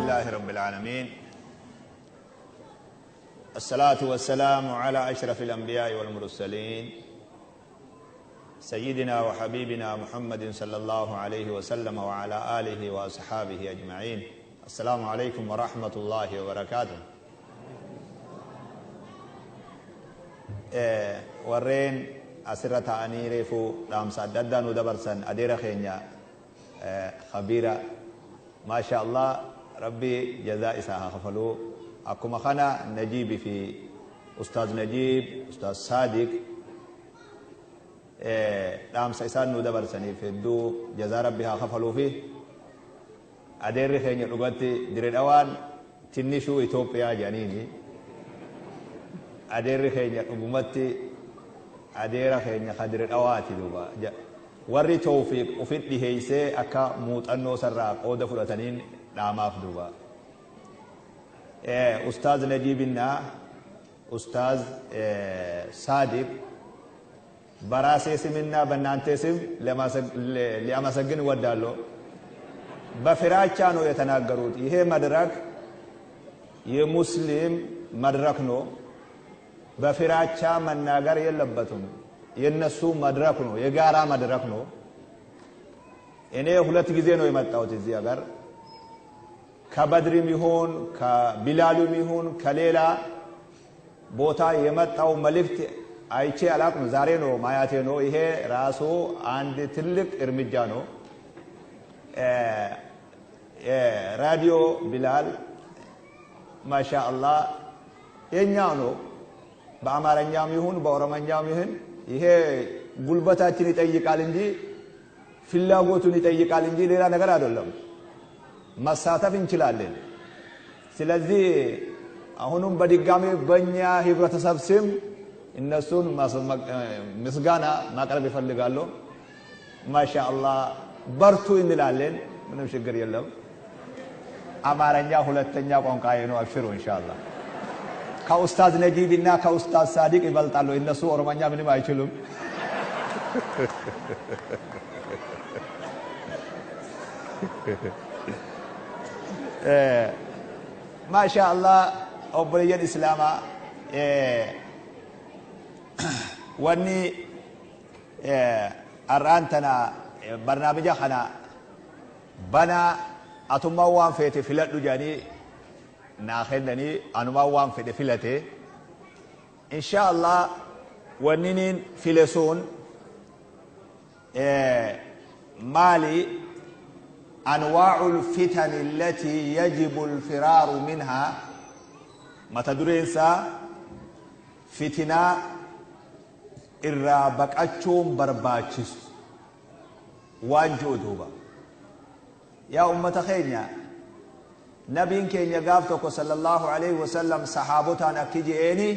لله رب العالمين، الصلاة والسلام على أشرف الأنبياء والمرسلين، سيدنا وحبيبنا محمد صلى الله عليه وسلم وعلى آله وأصحابه أجمعين. السلام عليكم ورحمة الله وبركاته. Warreen asirra taa'anii reefuu dhaamsa adda addaa nu dabarsan, adeera keenya khabiira, maasha Allah, Rabbi jazaa isaa haa kafaluu. Akkuma kana Najiibi fi Ustaaz Najiib, Ustaaz Saadiq, dhaamsa isaan nu dabarsaniif hedduu jazaa Rabbi haa kafaluu. Fi adeerri keenya dhugatti Dire Dhawaan tinnishuu Itoophiyaa jedhaniini. Adeerri keenya dhugumatti adeera keenya ka Dire Dhawaati. Duuba warri Tawfiiq ufit dhiheeysee akka muuxannoo sarraa qooda fudhataniin dhaamaaf. Duuba Ustaaz Najiibinnaa Ustaaz Saadiq, በራሴ ስምና በእናንተ ስም ሊያመሰግን እወዳለሁ። በፍራቻ ነው የተናገሩት። ይሄ መድረክ የሙስሊም መድረክ ነው። በፍራቻ መናገር የለበትም። የነሱ መድረክ ነው፣ የጋራ መድረክ ነው። እኔ ሁለት ጊዜ ነው የመጣሁት እዚህ ሀገር። ከበድርም ይሁን ከቢላሉም ይሁን ከሌላ ቦታ የመጣው መልእክት አይቼ አላቅም። ዛሬ ነው ማያቴ ነው። ይሄ ራሱ አንድ ትልቅ እርምጃ ነው። ራዲዮ ቢላል ማሻ አላህ የኛው ነው። በአማርኛም ይሁን በኦሮመኛም ይሁን ይሄ ጉልበታችን ይጠይቃል እንጂ፣ ፍላጎቱን ይጠይቃል እንጂ ሌላ ነገር አይደለም። መሳተፍ እንችላለን። ስለዚህ አሁንም በድጋሚ በእኛ ህብረተሰብ ስም እነሱን ምስጋና ማቅረብ ይፈልጋለሁ። ማሻ አላህ በርቱ እንላለን። ምንም ችግር የለም። አማርኛ ሁለተኛ ቋንቋዬ ነው። አብሽሩ ኢንሻአላህ። ከኡስታዝ ነጂብ እና ከኡስታዝ ሳዲቅ ይበልጣሉ። እነሱ ኦሮመኛ ምንም አይችሉም። ማሻ አላህ obboleeyyan Islaamaa, wanni har'aan tana barnaamija kana banaa atummaan waan feete filadhu jedhanii naa kennanii, anumaan waan fedhe filate. Insha Allah wanni niin file sun maali? أنواع الفتن التي يجب الفرار منها. Mata dureen isaa fitinaa irraa baqachuun barbaachisu waan ji'u. Duuba yaa ummata keenya, nabiin keenya gaaf tokko sallallahu alaihi wasallam sahaabotaan akki je'eeni,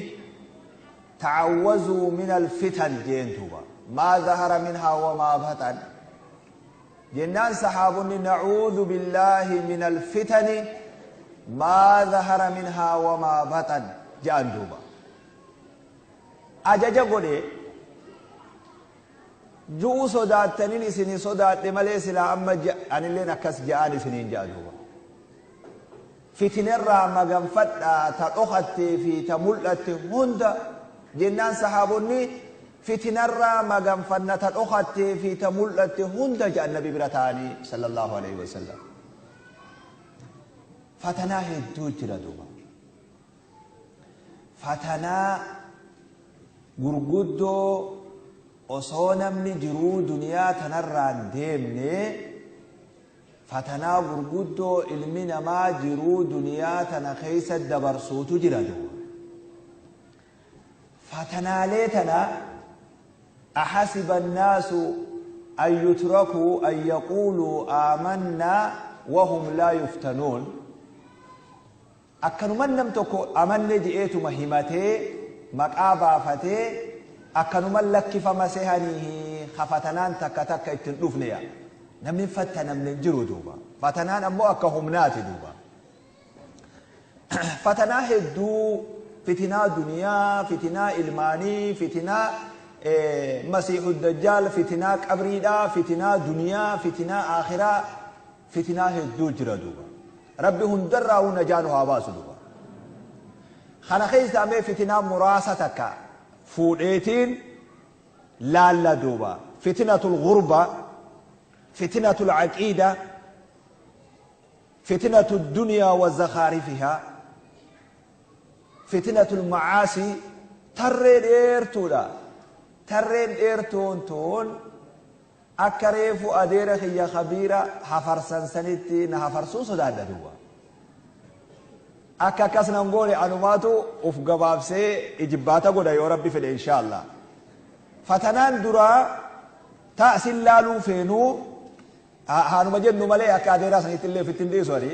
"تعوذوا من الفتن" jeen. Duuba ما ظهر منها وما بطن jennaan, sahaabonni "نعوذ بالله من الفتن ما ظهر منها وما بطن" je'an. Duuba ajaja godhe ju'u sodaattaniin isinii sodaadhe malee silaa amma anilleen akkas je'aan isiniin je'a. Duuba fitinarraa maganfadhaa ta dhokattee fi ta mul'atte hunda jennaan, sahaabonni fitinarraa maganfanna ta dhokattee fi ta mul'atte hunda je'an nabi bira ta'anii sallallahu alaihi wasallam. Fatanaa hedduu jira. Duuba fatanaa gurguddoo osoo namni jiruu duniyaa tanarraan deemne, fatanaa gurguddoo ilmi namaa jiruu duniyaa tana keessa dabarsuutu jira. Duuba fatanaalee tana أحسب الناس أن يتركوا أن يقولوا آمنا وهم لا يفتنون. Akkanuman nam tokko amanne je'eetuma himatee maqaa baafatee akkanuman lakkifama sehanii hafatanaan takka takka ittiin dhufne yaa namni fattanamne hin jiru. Duuba fatanaan ammoo akka humnaati. Duuba fatanaa hedduu, fitinaa duniyaa, fitinaa ilmaanii, fitinaa masiixu dajjaal, fitinaa qabriidhaa, fitinaa duniyaa, fitinaa aakhiraa, fitinaa hedduu jira. Duuba Rabbi hundarraahuu najaa nu haa baasu duuba. Kana keessaa mee fitinaa muraasa takka fuudheetiin laalla duuba. Fitinatul ghurba, fitinatul aqiida, fitinatul duniyaa wa zakhaarifihaa, fitinatul macaasii. Tarree dheertuudha. Tarreen dheertuun tun akka reefu adeera kiyya khabiira hafarsan sanitti na hafarsuu sodaadha duuba. Akka akkas nan goone anumaatu uf gabaabsee ijibbaata godha yoo Rabbi fedhe insha Allah. Fatanaan duraa ta asin laaluu feenuu haanuma jennu malee akka adeeraa sanitti illee ofitti hin dhiisu ani.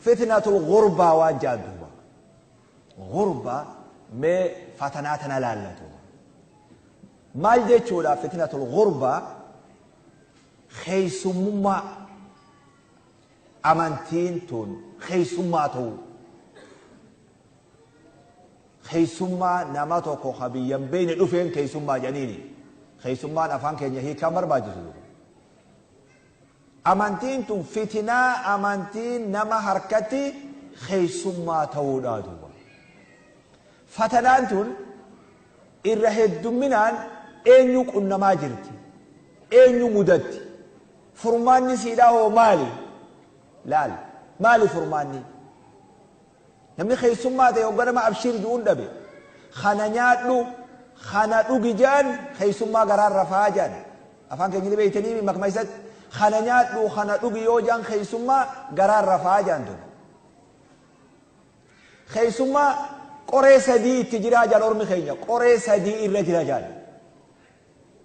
Fitnatul ghurbaa waan jaan duuba. Ghurbaa mee fatanaa tana laalla duuba. Maal jechuudha fitnatul ghurbaa? Keessummummaa amantiin tun keessummaa ta'uu. Keessummaa nama tokko ka biyya hin beekne dhufeen keessummaa jedhaniini. Keessummaan afaan keenya hiikaan barbaachisu. Amantiin tun fitinaa amantiin nama harkatti keessummaa ta'uudha duuba. Fatanaan tun irra heddumminaan eenyu qunnamaa jirti? Eenyu mudatti? Furmaanni siidhaa hoo maali? Laal, maali furmaanni? Namni keessummaa ta'e hogga nama abshiir ju'uun dhabe. Kana nyaadhu, kana dhugi ja'an keessummaa garaan rafaa ja'an. Afaan keenya ni beektanii makma isatti. Kana nyaadhu, kana dhugi yoo ja'an keessummaa garaan rafaa ja'an duuba. Keessummaa qoree sadii itti jiraa ja'an ormi keenya. Qoree sadii irra jira ja'an.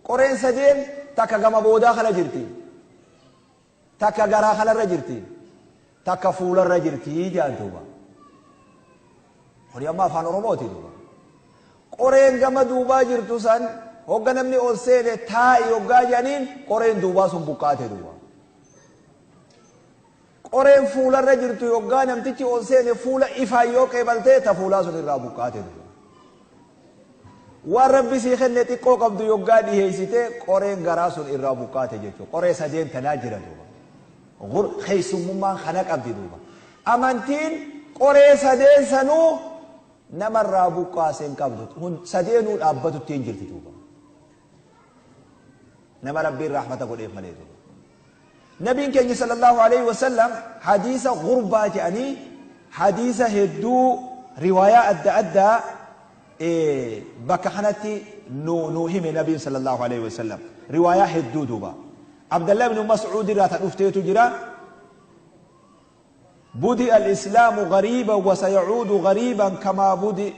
Qoreen sadeen takka gama boodaa kana jirti. Takka garaa kanarra jirti. Takka fuularra jirti ja'an duuba. Kuni amma afaan Oromooti duuba. Qoreen gama duubaa jirtu san hogga namni ol seene taa'i hoggaa jedhaniin qoreen duubaa sun buqqaate duuba. Qoreen fuularra jirtu hoggaa namtichi ol seene fuula ifaan yoo qeebaltee ta fuulaa sun irraa buqqaate duuba. Waan Rabbi sii kenne xiqqoo qabdu yoggaa dhiheessite qoreen garaa sun irraa buqqaate jechuudha. Qoree sadeen tanaa jira duuba. Keessummummaan kana qabdi duuba. Amantiin qoree sadeen sanuu namarraa buqqaase hin qabdu. Sadeenuu dhaabbatutti hin jirti duuba. Nama Rabbiin rahmata godheef malee duuba. Nabiin keenya sallallahu alaihi wasallam hadiisa gurbaa jedhanii hadiisa hedduu riwaayaa adda addaa bakka kanatti nu hime nabiin sallallahu alaihi wasallam. Riwaayaa hedduu duuba. Abdallah ibn Mas'uud irraa ta dhufteetu jira. بدأ الإسلام غريبا وسيعود غريبا كما بدأ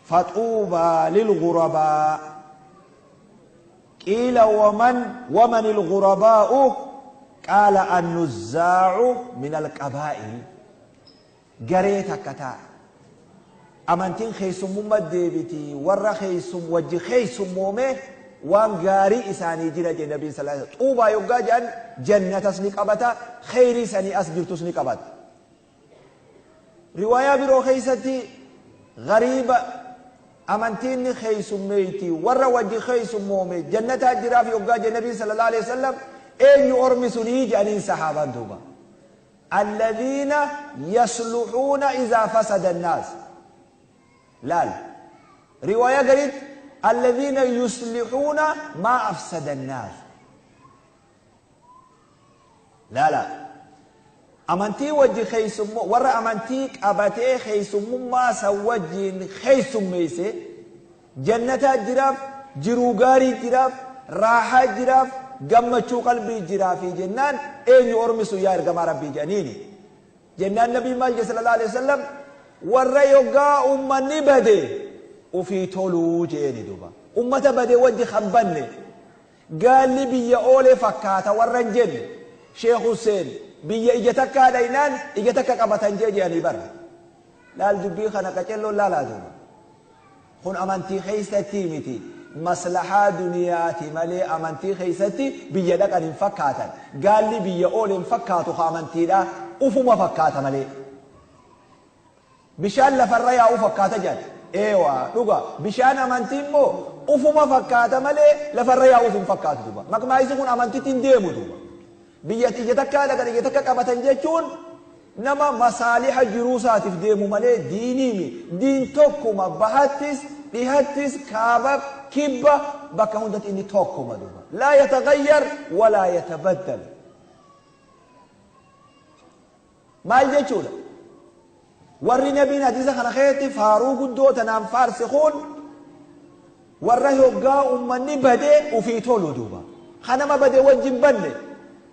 فطوبى للغرباء. قيل ومن الغرباء؟ قال النزاع من القبائل. قريتك كتا أمانتين خيسم مدبتي ور خيسم وجه خيسم مومه وان غاري إساني جرى النبي صلى الله عليه وسلم. طوبى يقا جنة سنك أبتا خيري سني أسجرت سنك أبتا. رواية برو خيستي غريبة أمانتين خيسم ميتي ور وجه خيسم مومه جنة جرى في يقا النبي صلى الله عليه وسلم. أين يرمي سني جانين صحابا دوبا الذين يصلحون إذا فسد الناس. لا رواية قالت الذين يصلحون ما أفسد الناس. لا لا أمانتي وجه خيسم ورا أمانتيك أبتي خيسم ما سوجين خيسم ميسي جنة جراف جروغاري جراف راحة جراف gammachuu qalbii jiraa fi jennaan eenyu ormi sun yaa ergamaa rabbii jedhaniini. Jennaan nabii maal jedhe sallallahu alaihi wasallam warra yoggaa ummanni bade ufii toluu jeeni duuba. Ummata bade wajji kan banne gaalli biyya oolee fakkaata warra hin jenne Sheekh Hussein biyya ija takkaa dhaynaan ija takka qabatan jee jedhanii bara. Laal dubbii kana qacelloon laalaa duuba. Kun amantii keessatti miti. Maslahaa duniyaati malee amantii keessatti biyya dhaqan hin fakkaatan. Gaalli biyya oole hin fakkaatu ka amantiidha ufuma fakkaata malee. Bishaan lafarra yaa'u fakkaata jedhan. Eewaa dhuga bishaan amantii immoo ufuma fakkaata malee lafarra yaa'uuf hin fakkaatu duuba. Maqmaayisi kun amantiitti hin deemu duuba. Biyya ija takkaa dhaqan ija takka qabatan jechuun Nama masaaliha jiruu isaatiif deemu malee diiniimi. Diin tokkuma bahattis, dhihattis, kaaba, kibba, bakka hundatti inni tokkuma duuba. Laa yataghayyar walaa yatabaddal. Maal jechuudha? Warri nabiin hadiisa kana keessatti faaruu guddoo tanaan faarse kun warra hoggaa ummanni badee ufii tolu duuba. Ka nama bade wajjin banne,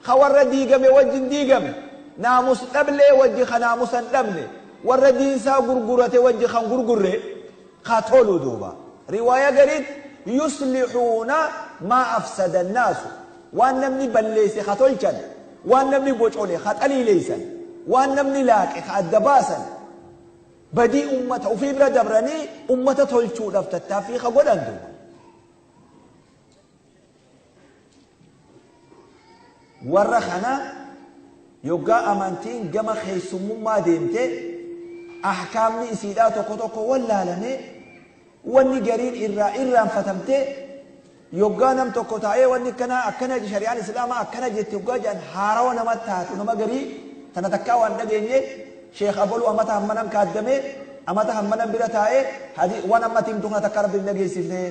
ka warra diigame wajjin diigame, naamus dhablee wajji ka naamusa hin dhabne, warra diinsaa gurgurate wajji kan gurgurre ka tolu duuba. Riwaaya gariitti yuslixuuna maa afsada annaasu, waan namni balleesse ka tolchan, waan namni bocole ka xaliileeysan, waan namni laaqe ka adda baasan, badii ummata ufii bira dabranii ummata tolchuudhaaf tattaaffii ka godhan duuba. Warra kana yoggaa amantiin gama keessummummaa deemte, ahkaamni isiidhaa tokko tokko wallaalame, wanni gariin irraa irraanfatamte, yoggaa nam tokko taa'ee wanni akkanaa akkana shari'aan islaamaa akkana jette yoggaa jedhan haarawa nama taatu, nama garii tana takkaa waan dhageenye, sheekh abaluu amata hammanan kaaddame, amata hammanan bira taa'ee waan ammatti himtu kana takkaa rabbi hin dhageessifne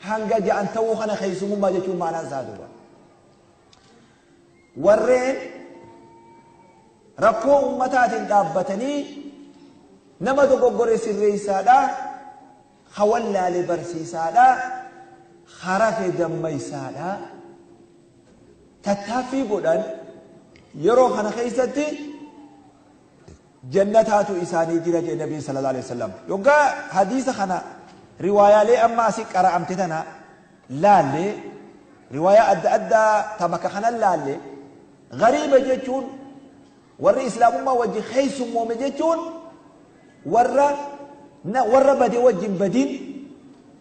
hanga ja'an ta'uu kana keessummummaa jechuun maanaan isaa duuba. Warreen rakkoo ummataatiin dhaabbatanii nama dogoggore sirreessaadha, ka wallaale barsiisaadha, harafe dammaysaadha, tattaaffii godhan yeroo kana keessatti jannataatu isaanii jira jedhe nabiin sallallahu alaihi wasallam. Yoggaa hadiisa kana riwaayaalee amma asii qara'amte tana laalle, riwaayaa adda addaa ta bakka kana laalle, gariiba jechuun warri islaamummaa wajji keessummoome jechuun warra bade wajjin badin,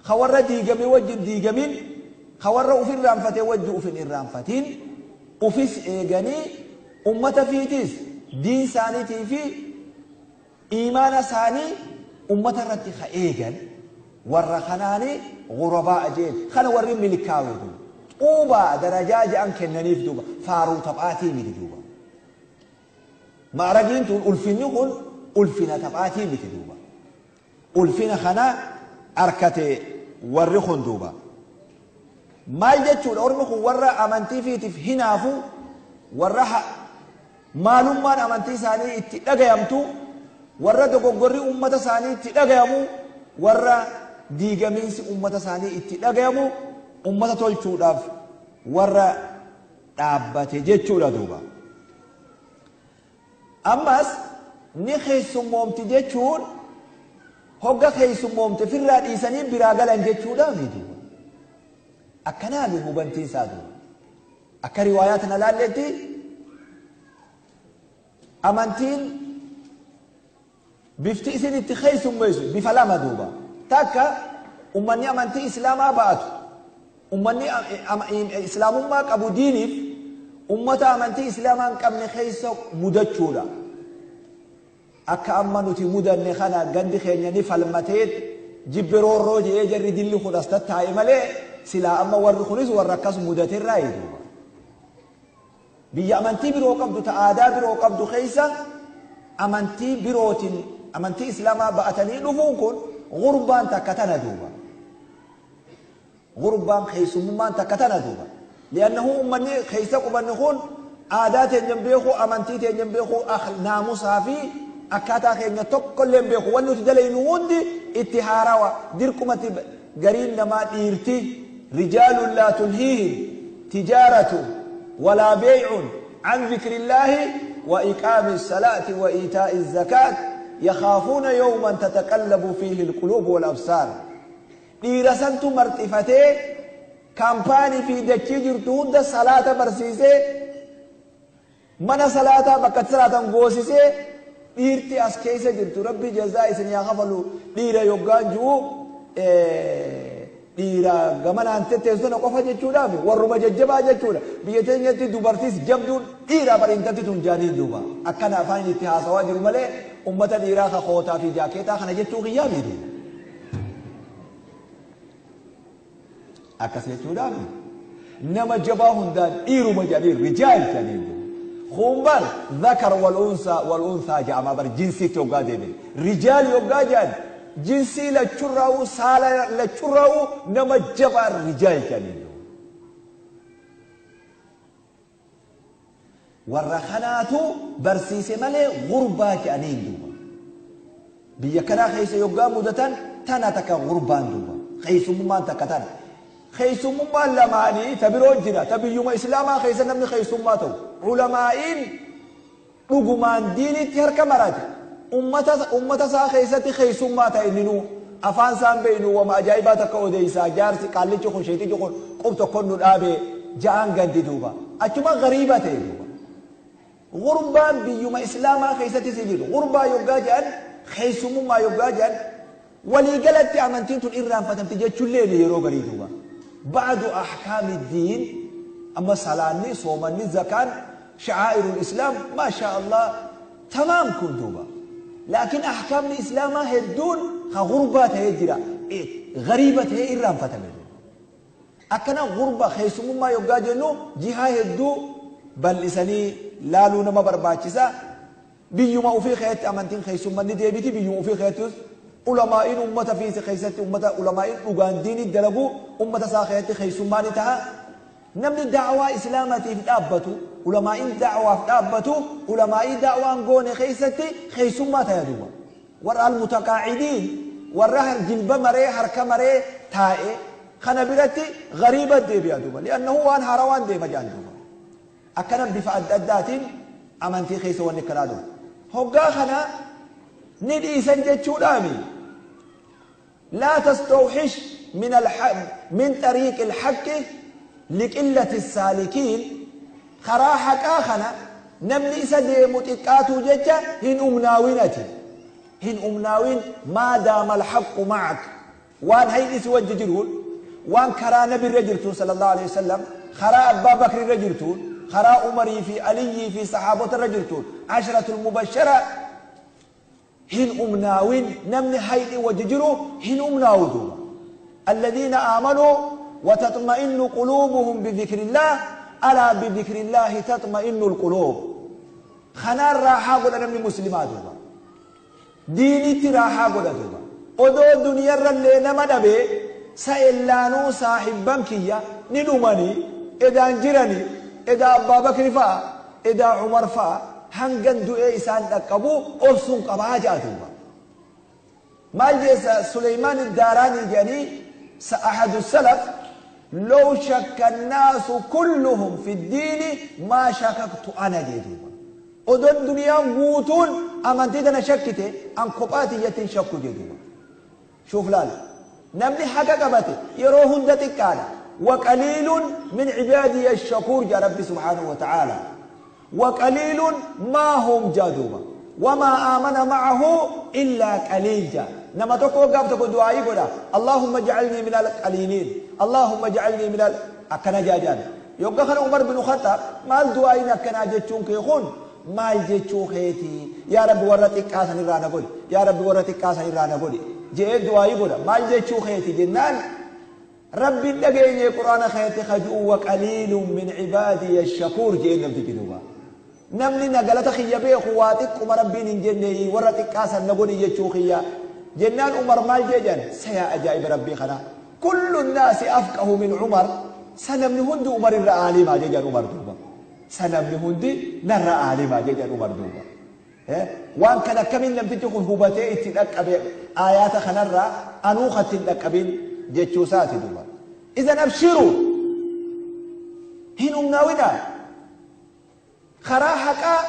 ka warra diigame wajjin diigamin, ka warra uf irraanfate wajji uf hin irraanfatin, ufis eeganii ummata fiitis diin isaaniitii fi iimaana isaanii ummata irratti ka eegan warra kanaani ghurabaa jeen. Kana warri milkaawe duuba xuubaa darajaa je'an kennaniif duuba faaruu taphaatii miti duuba. Ma'aragiin tun ulfinni kun ulfina taphaatii miti duuba. Ulfina kana arkate warri kun duuba. Maal jechuudha? Ormi kun warra amantii fiitiif hinaafu, warra maalummaan amantii isaanii itti dhagayamtu, warra dogoggorri ummata isaanii itti dhagayamu, warra diigamiinsi ummata isaanii itti dhagayamu, ummata tolchuudhaaf warra dhaabbate jechuudha duuba. Ammas ni keessummoomti jechuun hogga keessummoomte firraa dhiisanii biraa galan jechuudha miti. Akkanaa hubantiin isaa duuba. Akka riwaayaa tana laalletti amantiin bifti isin itti keessummeessu bifa lama duuba. Takka ummanni amantii islaamaa ba'atu, ummanni islaamummaa qabu diiniif ummata amantii islaamaa hin qabne keessa mudachuudha. Akka amma nuti mudanne kana gandi keenya ni falmatee jibbe roorroo jedhee jarri dilli kun as tattaa'e malee silaa amma warri kunis warra akkas mudaterraa duuba. Biyya amantii biroo qabdu ta aadaa biroo qabdu keessa amantii birootiin amantii islaamaa ba'atanii dhufuun kun gurbaan takka tana duuba. Gurbaan keessummummaan takka tana duuba. Li'annahu ummanni keessa qubanni kun aadaa teenyan beeku, amantii teenyan beeku, naamusaa fi akkaataa keenya tokkollee hin beeku. Wanni nuti dalaynu hundi itti haarawa. Dirqumatti gariin namaa dhiirti rijaalun laa tulhiihim tijaaratu walaa beey'un an zikrillaahi wa iqaami salaati wa iitaa'i zakaat yakhaafuuna yawman tataqallabu fiihi alquluubu wal absaar. Dhiira santu marxifatee kaampaanii fi dachii jirtu hunda salaata barsiisee mana salaataa bakka salaatan goosisee dhiirti as keessa jirtu rabbi jazaa isin yaa kafalu dhiira yoggaan ji'u dhiira gamanaan tetteessu tana qofa jechuudhaaf warruma jajjabaa jechuudha. Biyya teenyatti dubartiis jabduun dhiira bar intalti tun jaaniin duuba. Akkana afaan itti haasawaa jiru malee ummata dhiiraa ka kootaa fi jaakeetaa kana jechuu kiyyaa miti. Akkas jechuudhaaf nama jabaa hundaan dhiiruma jedhanii rijaal jedhanii duuba. Kun bar dhakar wal unsa wal unthaa ja'ama bar jinsiitti hoggaa deebiin. Rijaal yoggaa ja'an jinsii lachurraa'uu, saala lachurraa'uu nama jabaa rijaal jedhaniin. Warra kanaatu barsiise malee gurbaa jedhaniin duuba. Biyya kanaa keessa yoggaa mudatan tana takka gurbaan duuba. Keessummaan takka tana. Keessummaan lamaanii ta biroo jira. Ta biyyuma islaamaa keessa namni keessummaa ta'u. Ulamaa'iin dhugumaan diinitti harka marate. Ummata isaa keessatti keessummaa ta'e ninuu. Afaan isaan beeynu wama ajaa'ibaa takka odeessaa. Jaarsi qaallichi kun, sheetichi kun qub tokkon nu dhaabee ja'aan gandi duuba. Achuma gariiba ta'e duuba. Gurbaan biyyuma islaamaa keessatti si jiru. Gurbaa yoggaa jedhan, keessummaa yoggaa jedhan, waliigalatti amantiin tun irraanfatamti jechuullee yeroo garii duuba. Ba'du ahkaami diin, amma salaanni, soomanni, zakaan, sha'aa'irul islaam, maashaa Allah, tamaam kun duuba. Laakiin ahkaamni islaamaa hedduun ka gurbaa ta'ee jira. Gariiba ta'ee irraanfatame duuba. Akkana gurbaa keessummaa yoggaa jennu jihaa hedduu bal'isanii laaluu nama barbaachisa. Biyyuma ofii keessatti amantiin keessummaa ni deebiti. Biyyuma ofii keessattis ulamaa'iin ummata fi keessatti ummata ulamaa'iin dhugaan diinii dalagu ummata isaa keessatti keessummaa ni ta'a. Namni da'waa islaamatiif dhaabbatu, ulamaa'iin da'waaf dhaabbatu, ulamaa'ii da'waan goone keessatti keessummaa ta'a duuba. Warra almutaqaa'idiin, warra jilba maree harka maree taa'e kana biratti gariiba deebi'a duuba. Li'annahu waan haaraa waan deema jedhan duuba. Akkana bifa adda addaatiin amantii keessa wanni akkanaa dhufu. Hoggaa kana ni dhiisan jechuudhaami. Laa tastawhish min tariiqi alhaqqi liqillati saalikiin. Karaa haqaa kana namni isa deemu xiqqaatuu jecha hin umnaawin ati. Hin umnaawin maa daama alhaqqu ma'ak. Waan hayni si wajji jiruun, waan karaa nabirra jirtuun sallallahu alaihi wasallam, karaa Abbaa Bakrirra jirtuun, karaa Umarii fi Aliyyii fi saxaabotarra jirtuun, ashratul mubashshara hin umnaawin. Namni hayni wajji jiru hin umnaawu duuba. Alladhiina aamanuu وتطمئن قلوبهم بذكر الله ألا بذكر الله تطمئن القلوب. خنار راحة قل أنا من مسلمات دوبا. ديني راحة قل دوبا. odoo duniyarrallee nama dhabe sa'ellaanuu saahibban kiyya ni dhumanii edaan jiranii edaa Abbaa Bakri fa'a, edaa Umar fa'a hangan du'ee isaan dhaqqabu obsuun qabaa ja'a duuba. Maal jeessa Suleymaan Daaraanii jedhanii ahadu salaf, لو شك الناس كلهم في الدين ما شككت أنا jee duuba. Odoon duniyaan guutuun amantii tana shakkite an kophaa tiyyattiin shakku jee duuba. شوف laal namni haqa qabate yeroo hunda xiqqaadha. وقليل من عبادي الشكور jaa ربي سبحانه وتعالى. وقليل ما هم jaa duuba. وما آمن معه إلا قليل jaa. Nama tokko gaaf tokko du'aayii godha. اللهم اجعلني من القليلين. اللهم اجعلني من akkana jaajaan. Yogga kana Umar bin Khattab maal du'aayiin akkanaa jechuun kee kun maal jechuu keetii? Yaa Rabbi warra xiqqaa san irraa na godhi. Yaa Rabbi warra xiqqaa san irraa na godhi. Je'ee du'aayii godha. Maal jechuu keeti jennaan Rabbiin dhageenye Quraana keetti kajuu وقليل من عبادي الشكور je'ee namtichi duuba. Namni na galata kiyya beeku waa xiqquma Rabbiin hin jenne warra xiqqaa san na godhi jechuu kiyya. Jennaan Umar maal jee jedhan sayaa ajaa'iba Rabbii kana. كل الناس أفقه من عمر. Sanamni hundi Umar irra aalimaa jee jedhan Umar duuba. Sanamni hundi narra aalimaa jee jedhan Umar duuba. Waan kana akkamiin namtichi kun hubatee itti dhaqqabe aayaata kanarraa anuu katti hin dhaqqabin jechuu isaati duuba. إذن أبشروا hin umnaawina. Karaa haqaa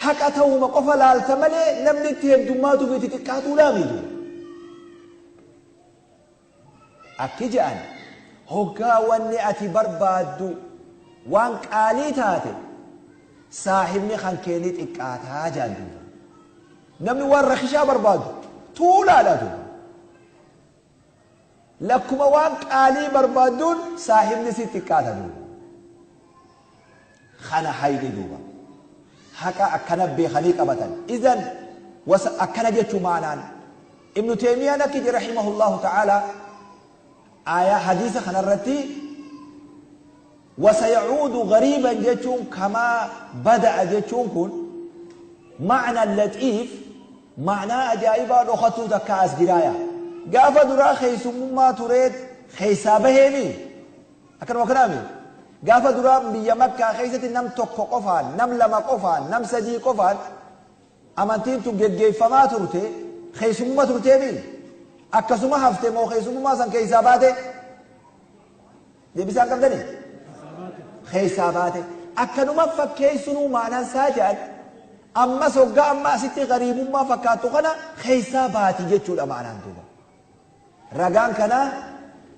haqa ta'uuma qofa laalta malee namni itti heddummaatu fi itti xiqqaatuu laamitu. Akki je'an hoggaa wanni ati barbaaddu waan qaalii taate saahibni kan keenii xiqqaataa jaan duuba. Namni waan rakishaa barbaadu tuulaadha duuba. Lakkuma waan qaalii barbaadduun saahibni si xiqqaata duuba. Kana hayni duuba. Haqa akkana beekanii qabatan. إذن akkana jechuu maanaan Ibnu Teemiyaan akki jedhe رحمه الله تعالى aayaa hadiisa kanarratti Wasayacuudu gariiban jechuun, kamaa bada'a jechuun kun macna laxiif, macnaa ajaa'ibaa dhokatuu takka as jiraaya. Gaafa duraa keeysumummaa tureet keeysaa baheemi, akkanuma kanaami. Gaafa duraa biyya Makkaa keessatti nam tokko qofaan, nam lama qofaan, nam sadii qofaan amantiin tun geggeeffamaa turte. Keeysummaa turteemi. Akkasuma hafte moo keeysummaa san keeysaa baate? Deebisaan qabdani, keeysaa baate. Akkanuma fakkeessunuu maanaan isaa jedhan. Ammas hoggaa amma asitti gariibummaa fakkaattu kana keeysaa baati jechuudha maanaan duuba. Ragaan kana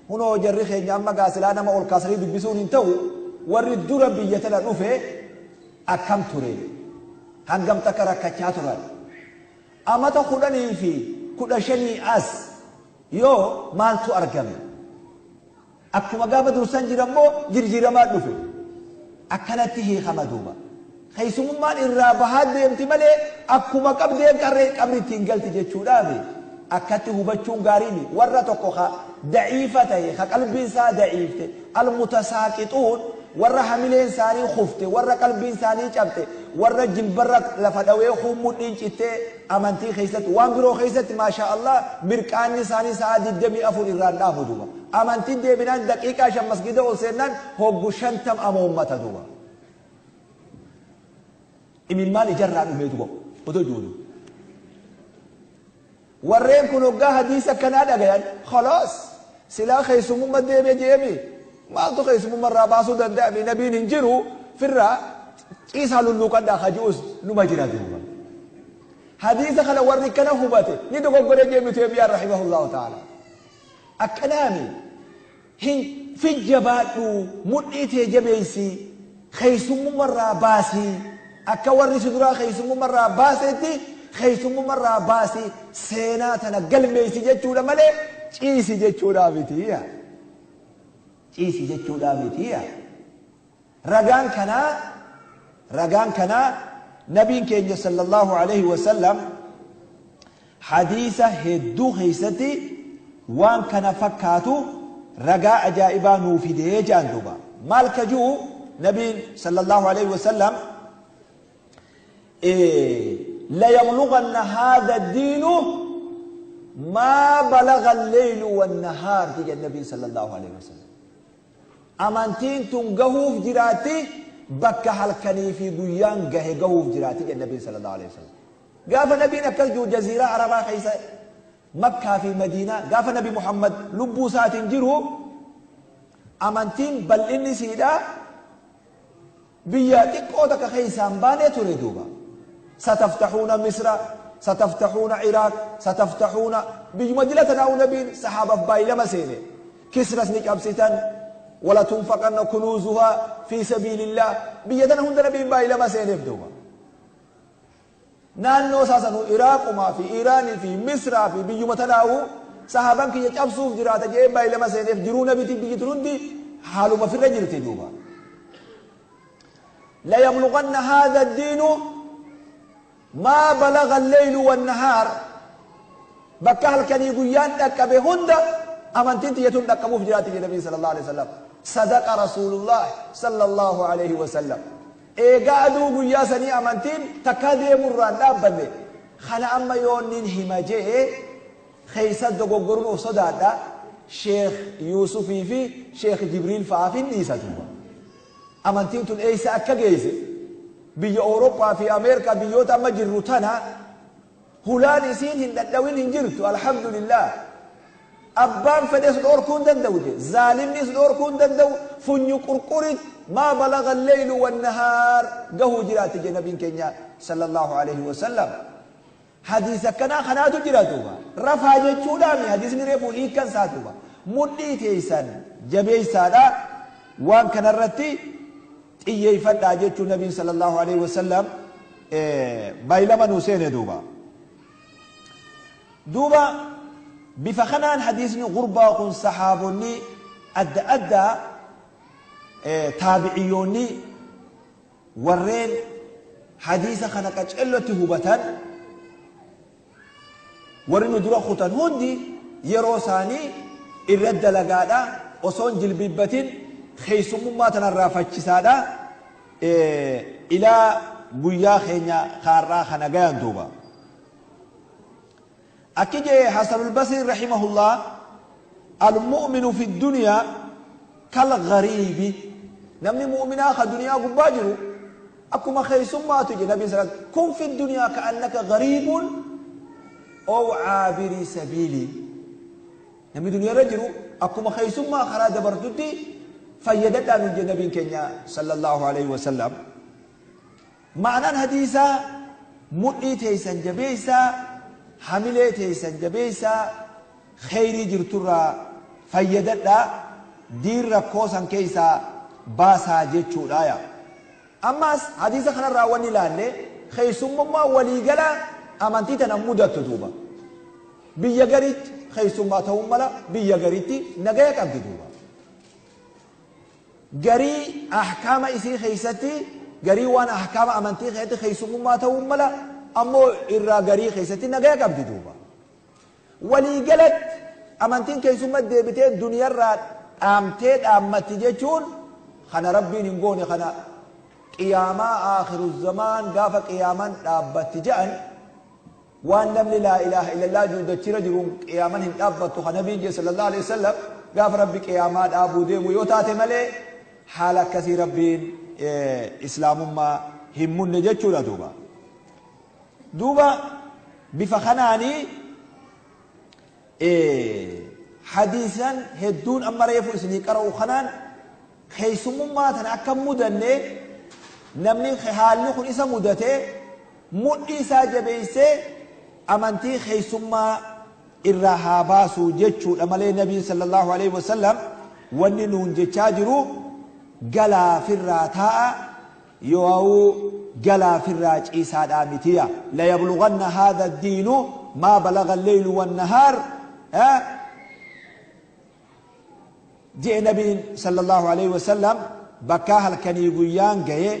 hunoo jarri keenya amma gaasilaa nama ol kaasanii dubbisuun hin ta'u. Warri dura biyya tana dhufe akkam ture? Hangam takka rakkachaa turan? Amata 10 fi 15 as yoo maaltu argame? Akkuma gaafa dursan jirammoo jirjiiramaa dhufe? Akkanatti hiikama duuba. Keessummaan irraa bahaa deemti malee akkuma qabdeen qarree qabri ittiin galti jechuudhaafi akkatti hubachuun gaariimi. Warra tokko ka daciifa ta'e, ka qalbiin isaa daciifte, almutasaaqixuun, warra hamileen isaanii kufte, warra qalbiin isaanii cabte, warra jilbarra lafa dhawee mudhiin cittee, amantii keessatti waan biroo keessatti maashaa Allah mirqaanni isaanii sa'a 24 irraan dhaabu duuba. Amantiin deebinaan daqiiqaa 5 masgida ol seennaan hoggu 50 amoommata duuba. Imimmaan ijarraa dhumee duuba otoo jiru. Warreen kun hoggaa hadiisa akkanaa dhagayan, khalaas, silaa keessummaa deeme jeemi, maaltu keessummaa irraa baasuu danda'ame? Nabiin hin jiru, firraa ciisaa lulluuqadhaa haji'us numa jira duuba. Hadiisa kana warri kana hubate ni dogoggore jee Ibnu Teemiyaan rahimahullahu ta'ala. Akkanaami hin fijjabaadhu, mudhii tee jabeessi, keessummaa irraa baasii, akka warri si duraa keessummaa irraa baasetti keessummaa irraa baasii seenaa tana galmeessi jechuudha malee ciisi jechuudha miti. Ciisi jechuudha miti. Ragaan kanaa nabiin keenya sallallahu alaihi wasallam hadiisa hedduu keessatti waan kana fakkaatu ragaa ajaa'ibaa nuu fidee jedhan duuba. Maal ka ji'u nabiin sallallahu alaihi wasallam? ليبلغن هذا الدين ما بلغ الليل والنهار تجي النبي صلى الله عليه وسلم. Amantiin tun gahuuf jiraatti bakka halkanii fi guyyaan gahe gahuuf jiraatti jedhe nabiin sallallahu alaihi wasallam. Gaafa nabiin akkas jiru jaziiraa Arabaa keessa, Makkaa fi Madiinaa, gaafa Nabi Muhammad lubbuu isaatiin jiru, amantiin bal'inni siidha biyya xiqqoo takka keessaan baanee ture duuba. Sataftaxuuna Misra, sataftaxuuna Iraaq, sataftaxuuna biyyuma dila tanaa'u nabiin sahaabaaf baay'ilama seene. Kisras ni cabsitan, walatunfaqanna kunuuzuhaa fi sabiilillah. Biyya tana hunda nabiin baay'ilama seeneef duuba. Naannoo isaa sanuu Iraaqumaa fi Iraanii fi Misraa fi biyyuma tanaa'u sahaabaan kiyya cabsuuf jiraata jedhee baay'ilama seeneef. Jiruu nabiitiin biyyi tun hundi haaluma firra jirti duuba. ليبلغن هذا الدين ما بلغ الليل والنهار. Bakka halkanii guyyaan dhaqqabe hunda amantiin tiyyatuun dhaqqabuuf jiraati jedhe nabii sallallahu alaihi wasallam. Sadaqa Rasuulullah sallallahu alaihi wasallam. Eegaa aduu guyyaa sanii amantiin takkaa deemurraan dhaabbanne. Kana amma yoonnin hima jee keessa dogoggoruun of sodaadha. Sheekh Yuusufii fi Sheekh Jibriil fa'aaf hin dhiisa duuba. Amantiin tun eeysa akka geesse, biyya Awurooppaa fi Ameerikaa, biyyoota amma jirru tana hulaan isiin hin dhadhawin hin jirtu, alhamdulillah. Abbaan fedhes dhorkuu hin danda'u je, zaalimnis dhorkuu hin danda'u. Funyu qurqurit maa balaga alleylu wannahaar gahuu jiraatti je nabiin keenya sallallahu alaihi wasallam. Hadiisa akkanaa kanaatu jira duuba. Rafaa jechuudhaami hadiisni reefu hiikkan isaa duuba. Mudhii teeysan jabeeysaadha, waan kanarratti xiyyeeffadhaa jechuu nabiin sallallahu alaihi wasallam baay'ilama nuu seene duuba. Duuba bifa kanaan hadiisni gurbaa kun sahaabonni adda addaa, taabiciyyoonni, warreen hadiisa kana qacellotti hubatan, warri nu dura kutan hundi yeroo isaanii irra dalagaadha osoon jilbibbatin. Keessummummaa tanarraa faccisaadha ilaa guyyaa keenya kaarraa kana gayan duuba. Akki jee Hasanul Basri rahimahullah, al-mu'minu fi dunyaa kal ghariibi, namni mu'minaa ka duniyaa gubbaa jiru akkuma keessummaatu je nabiin sallallahu alaihi wasallam, kun fi dunyaa ka'annaka ghariibun ow caabiri sabiili. Namni duniyaa irra jiru akkuma keessummaa karaa dabartutti fayyadadhaa nuun je nabiin keenya sallallahu alaihi wasallam. Ma'anaan hadiisaa mudhii teessan jabeessaa, hamilee teessan jabeessaa, kheyrii jirturraa fayyadadhaa, diin rakkoo san keessaa baasaa jechuudha yaa. Ammas hadiisa kanarraa wanni ilaalle keessummummaa waliigala amantii tana mudattu duuba. Biyya garitti keessummaa ta'uu mala, biyya garitti nagaya qabdi duuba. Garii ahkaama isii keessatti, garii waan ahkaama amantii keessatti keessummummaa ta'uu mala, ammoo irraa garii keessatti nagaya qabdi duuba. Waliigalatti amantiin keessummaa deebitee duniyarraa dhaamtee dhaammatti jechuun kana rabbiin hin goone, kana qiyaamaa aakhiru zamaan gaafa qiyaaman dhaabbatti je'an waan namni laa ilaaha illallah jiru dachira jiruun qiyaaman hin dhaabbattu kan nabiin jee sallallahu alaihi wasallam gaafa rabbi qiyaamaa dhaabuu deemu yoo taate malee haala akkasii rabbiin islaamummaa hin munne jechuudha duuba. Duuba bifa kanaanii hadiisan hedduun amma reefu isinii qara'u kanaan keessummummaa tana akka mudanne namni haalli kun isa mudate mudhii isaa jabeessee amantii keessummaa irraa haa baasu jechuudha malee nabiin sallallahu alaihi wasallam wanni nuun jechaa jiru galaafirraa taa'a yoo galaafirraa ciisaadhaa mitiya. La yablughanna haadha ad-diinu maa balagha al-leylu wan-nahaar jee nabiin sallallahu alaihi wasallam bakka halkanii guyyaan gaye.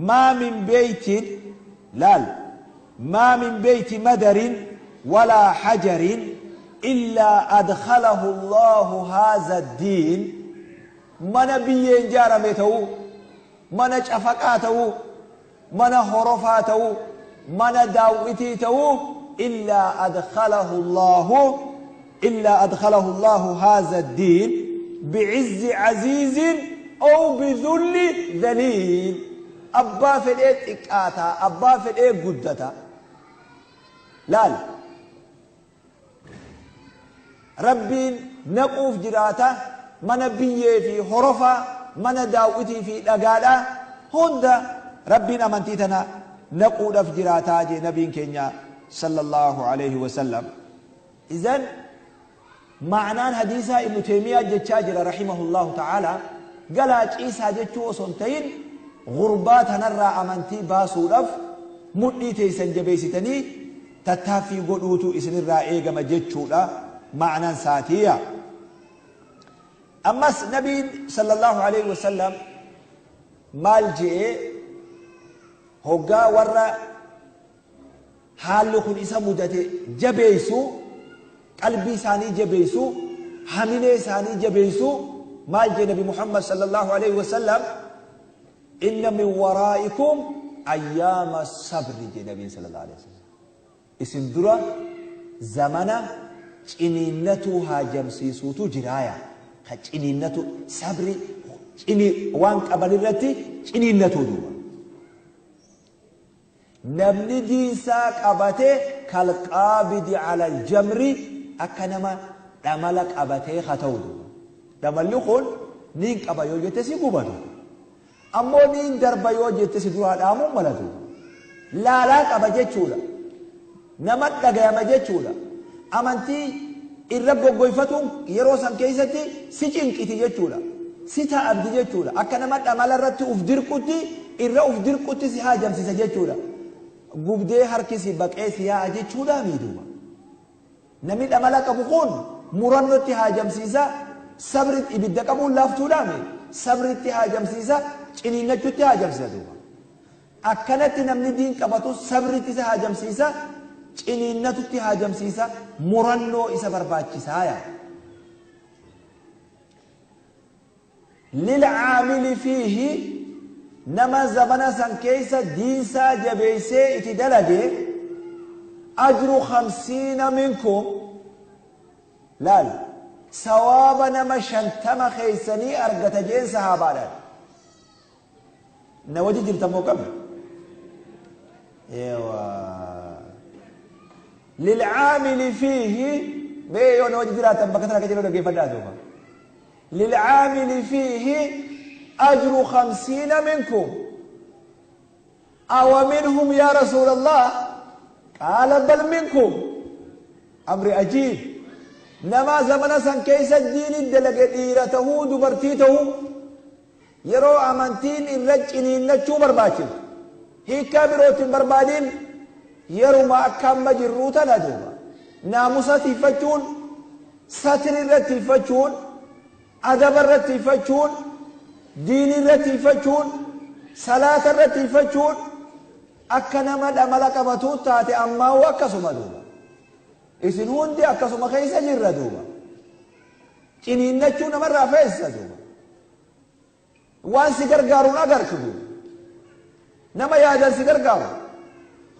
Maa min beytin laal, maa min beyti madarin walaa hajarin illaa adkhalahu Allahu haadha ad-diin. Mana biyyeen ijaarame ta'uu, mana cafaqaa ta'uu, mana horofaa ta'uu, mana daawwitii ta'uu, illaa adkhalahu Allahu illaa adkhalahu Allahu haadha ad-diin bi'izzi aziizin aw bidhulli dhaliil. Abbaa fedhee xiqqaataa, abbaa fedhee guddata. Laal, rabbiin naquuf jiraata mana biyyee fi horofaa, mana daawwitii fi dhagaadhaa hunda rabbiin amantii tana naquudhaaf jiraataa jee nabiin keenya sallallahu alaihi wasallam. Izan ma'anaan hadiisaa Ibnu Teemiyaa jechaa jira rahimahullahu ta'ala galaa ciisaa jechuu osoo hin ta'in gurbaa tanarraa amantii baasuudhaaf mudhii teessan jabeessitanii tattaaffii godhuutu isinirraa eegama jechuudha ma'anaan saatiya. Ammas nabiin sallallahu alaihi wasallam maal je'ee hoggaa warra haalli kun isa mudate jabeessu, qalbii isaanii jabeessu, hamilee isaanii jabeessu, maal jee nabi Muhammad sallallahu alaihi wasallam? Inna min waraa'ikum ayyaama sabri jee nabiin sallallahu alaihi wasallam. Isin dura zamana ciniinnatuu haajamsiisuutu jiraaya. Ka ciniinnatu sabri cini waan qaban irratti ciniinnatuu duuba. Namni diinsaa qabate kalqaabidi ala aljamri, akka nama dhamala qabatee haa ta'u duuba. Dhamalli kun niin qaba yoo jette si gubatu. Ammoo niin darba yoo jette si duraa dhaamuun malatu. Laalaa qaba jechuudha. Nama dhagayama jechuudha. Amantii irra goggoyfatuun yeroo san keessatti si cinqiti jechuudha. Si ta'abdi jechuudha. Akka nama dhamala irratti uf dirqutti irra uf dirqutti si haajamsiisa jechuudha. Gubdee harki si baqee si yaa'a jechuudha miidhuba. Namni dhamala qabu kun murannootti haajamsiisa, sabri ibidda qabuun laaftuudhaami sabritti haajamsiisa, ciniinnachuutti haajamsiisa duuba. Akkanatti namni diin qabatu sabritti isa haajamsiisa, ciniinnatutti haajamsiisa, murannoo isa barbaachisaa yaa. Lilcaamili fiihi, nama zamana san keessa diinsaa jabeeysee iti dalage, ajru 50 minkum, laal, sawaaba nama 50 keeysanii argata jeen sahaabaadhaan. Na waji jirtan moo qabna? Ewa, lilcaamili fiihi, mee yoo na waji jiraatan bakka tana qajeeloo dhaggeeffadhaa duuba. Lilcaamili fiihi ajru 50 minkum. Awa minhum ya rasuula Allah? Qaala bal minkum. Amri ajiib. Nama zamana san keessa diini dalage, dhiira tahuu dubartii tahuu, yeroo amantiin irra ciniinnachuu barbaachisu, hiikkaa birootiin barbaadin, yeruma akka amma jirruu tana duuba naamusa tiifachuun, satri irra tiifachuun, adaba irra tiifachuun, diini irra tiifachuun, salaata irra tiifachuun akka nama dhamala qabatu taate, ammaa'u akkasuma duuba. Isin hundi akkasuma keessa jirra duuba. Ciniinnachuu namarraa feessa duuba. Waan si gargaaruun agartu duuba. Nama yaadan si gargaaru,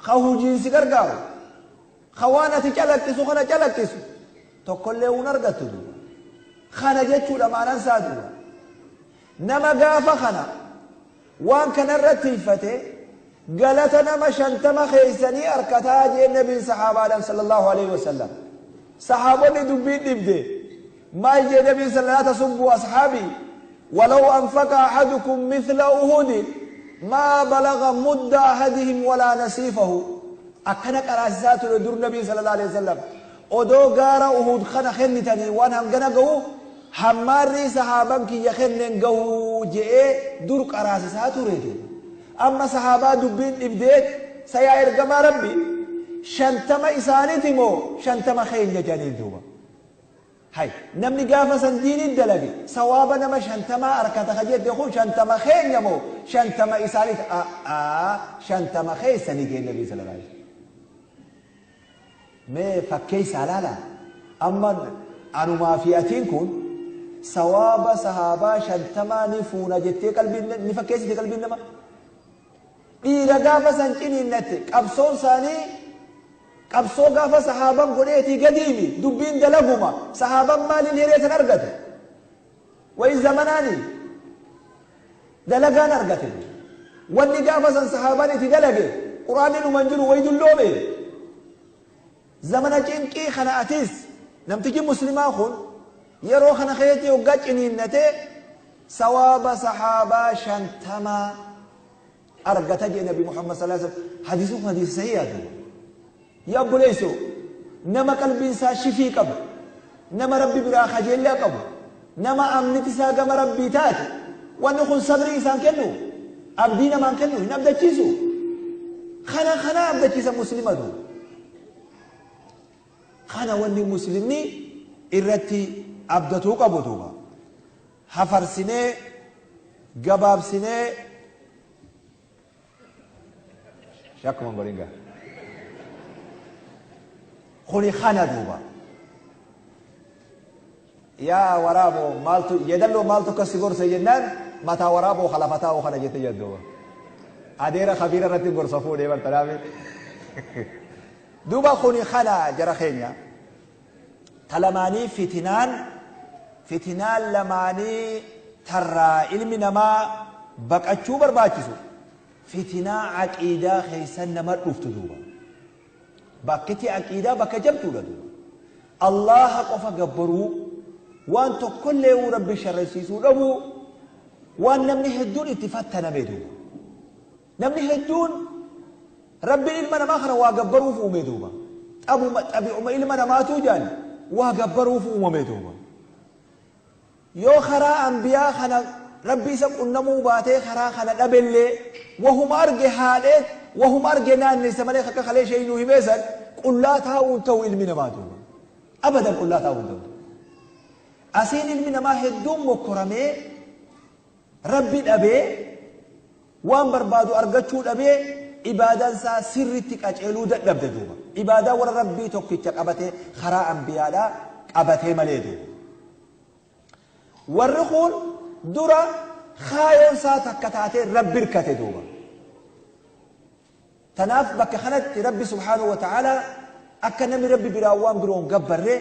ka hujiin si gargaaru, ka waan ati calaqqisu kana calaqqisu tokkollee hun argattu duuba. Kana jechuudha maanan isaa duuba. Nama gaafa kana waan kanarratti tiiffate galata nama 50 keeysanii arkataa jeen nabiin sahaabaadhaan sallallahu alaihi wasallam. Sahaabonni dubbiin dhibde. Maal jee nabiin? Laa tasubbuu ashaabii, walaw anfaqa ahadukum mithla uhudin maa balaga mudda ahadihim walaa nasiifahu. Akkana qaraasisaa ture dur nabiin sallallahu alaihi wasallam. Odoo gaara Uhud kana kennitanii waan hangana ga'u hammaarrii sahaaban kiyya kenneen gahuu je'ee dur qaraasisaa ture duuba. Amma sahaabaa dubbiin dhibdeet, sayaa ergamaa rabbi, 50 isaaniti moo 50 keenya jedhaniin duuba. Hay, namni gaafa san diiniin dalage sawaaba nama 50 arkata ka jette kun 50 keenya moo 50 isaaniti? A'aa, 50 keessanii jeen nabii sallallahu alaihi wasallam. Mee fakkeessaa laala. Amma anumaa fi atiin kun sawaaba sahaabaa 50 ni fuuna jettee qalbiin ni fakkeessite qalbiin nama. Dhiira gaafa san ciniinnatte, qabsoon isaanii qabsoo gaafa sahaaban godheetii gadiimi. Dubbiin dalaguma. Sahaaban maaliin hiree san argate? Wayi zamanaani dalagaan argate. Wanni gaafa san sahaaban itti dalage quraanni dhuman jiru, wayi dulloome. Zamana cinqii kana atis namtichi muslimaa kun yeroo kana keessatti hoggaa ciniinnate sawaaba sahaabaa 50 argata jee nabi Muhammad sallallahu alaihi wasallam. Hadiisi kun hadiisa sahihaati. Yaa obboleessoo, nama qalbiin isaa shifii qabu, nama rabbi biraa kajeellaa qabu, nama amniti isaa gama rabbii taate, wanni kun sabrii isaan kennu, abdii namaan kennu, hin abdachiisu. Kana kana abdachiisa muslimatu. Kana wanni muslimni irratti abdatuu qabu duuba. Hafarsinee gabaabsinee shakkuma hin godhin gaa. Kuni kana duuba. Yaa waraaboo, maaltu yeedalloo maaltu akkas si gorse jennaan, mataa waraaboo kalafa taa'u kana jette jedhuuba. Adeera kabiira irratti gorsa fuudhee bartanaafi. Duuba kuni kana jara keenya. Ta lamaanii fitinaan lamaanii tarraa ilmi namaa baqachuu barbaachisu fitinaa aqiidaa keessa nama dhuftu duuba. Bakkiti aqiidaa bakka jabduudha duuba. Allaha qofa gabbaruu, waan tokkollee rabbi sharrisiisuu dhabuu, waan namni hedduun itti fattaname duuba. Namni hedduun rabbiin ilma namaa kana waa gabbaruuf uume duuba. Xabi'uma ilma namaatu jaan waa gabbaruuf uumame duuba. Yoo karaa ambiyaa kana rabbi isa qunnamuu baatee karaa kana dhabellee, wahuma arge haadheet, wahuma arge naannessa malee akka kalee ishee inuu himeessan qullaa taa'uun ta'u ilmi namaa duuba. Abadan qullaa taa'uun ta'u. Asiin ilmi namaa hedduun mokkoramee rabbi dhabee, waan barbaadu argachuu dhabee, ibaadaan isaa sirritti qaceeluu dadhabde duuba. Ibaadaa warra rabbii tokkicha qabatee karaa ambiyaadhaa qabatee malee duuba. Warri kun Dura kaayoon isaa takka taatee Rabbi hirkate duuba. Tanaaf bakka kanatti Rabbi subhaanahu wa ta'aalaa akka namni Rabbi biraa waan biroo hin gabbarre,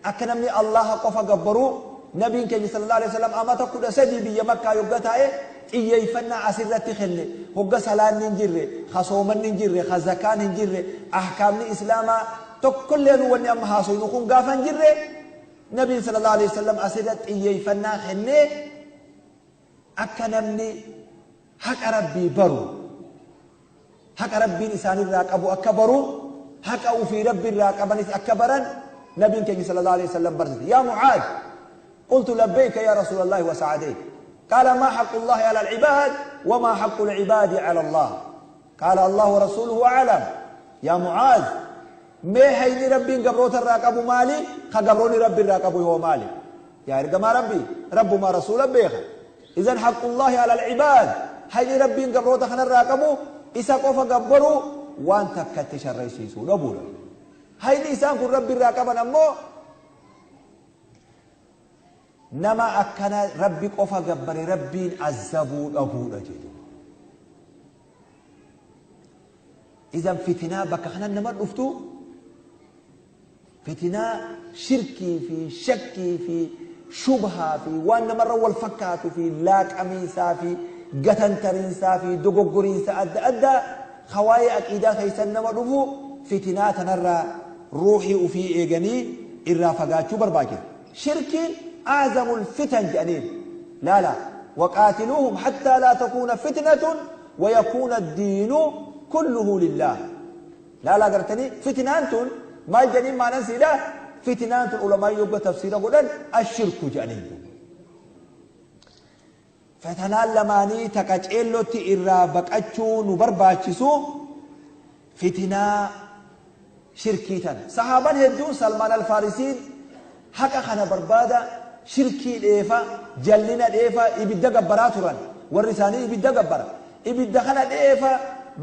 akka namni Allaaha qofa gabbaru, Nabiin keenya sallallaahu aleyhi wa sallam amata 13 biyya Makkaa yogga taa'e xiyyeeyfannaa asirratti kenne. Hogga salaanni hin jirre, ka soomanni hin jirre, ka zakaan hin jirre, ahkaamni Islaamaa tokkolleenuu wanni amma haasoynu kun gaafa hin jirre, Nabiin sallallaahu aleyhi wa sallam asirratti xiyyeeyfannaa kennee akka namni haqa Rabbii baru, haqa Rabbiin isaanirraa qabu akka baru, haqa ufii Rabbirraa qabanis akka baran Nabiin keenya sallallahu aleyhi wasallam barsiise. Yaa Mu'aad! Qultu labbayka yaa Rasuulallahi wa sa'adayk. Qaala maa haqqullaahi alal ibaad wa maa haqqul ibaadi alallaah. Qaala Allaahu wa rasuuluhu a'lam. Yaa Mu'aaz! Mee hayni Rabbiin gabroota irraa qabu maali? Ka gabroonni Rabbi irraa qabu hoo maali? Yaa Ergamaa Rabbii! Rabbumaa Rasuula beeka. Izan haqqullaahi alal ibaad, hayni Rabbiin gabroota kanarraa qabu isa qofa gabbaruu waan takka itti sharraysiisuu dhabuudha. Hayni isaan kun Rabbi irraa qaban ammoo nama akkana Rabbi qofa gabbare Rabbiin azzabuu dhabuudha jedhu. Izan fitinaa bakka kanan nama dhuftu Fitinaa shirkii fi shakkii fi shubhaa fi waan namarra wal fakkaatu fi laaqamiinsaa fi gatantariinsaa fi dogoggoriinsa adda addaa ka waa'ee aqiidaa keessan nama dhufu fitinaa tanarraa ruuhii ufii eeganii irraa fagaachuu barbaachisa. Shirkiin a'zamul fitan jedhaniin. Laala waqaatiluuhum hattaa laa takuuna fitnatun wayakuuna addiinu kulluhu lillaah. Laalaa gartanii fitnaan tun maal jedhaniin maanan siidha fitnaan tun ulamaan yogga tafsiira godhan ashirku jedhaniin duuba. Fatanaan lamaanii ta qaceellotti irraa baqachuu nu barbaachisu fitinaa shirkii tana. Sahaaban hedduun Salmaan Alfaarisiin haqa kana barbaada shirkii dheefa jallina dheefa ibidda gabbaraa turan warri isaanii ibidda gabbara. Ibidda kana dheefa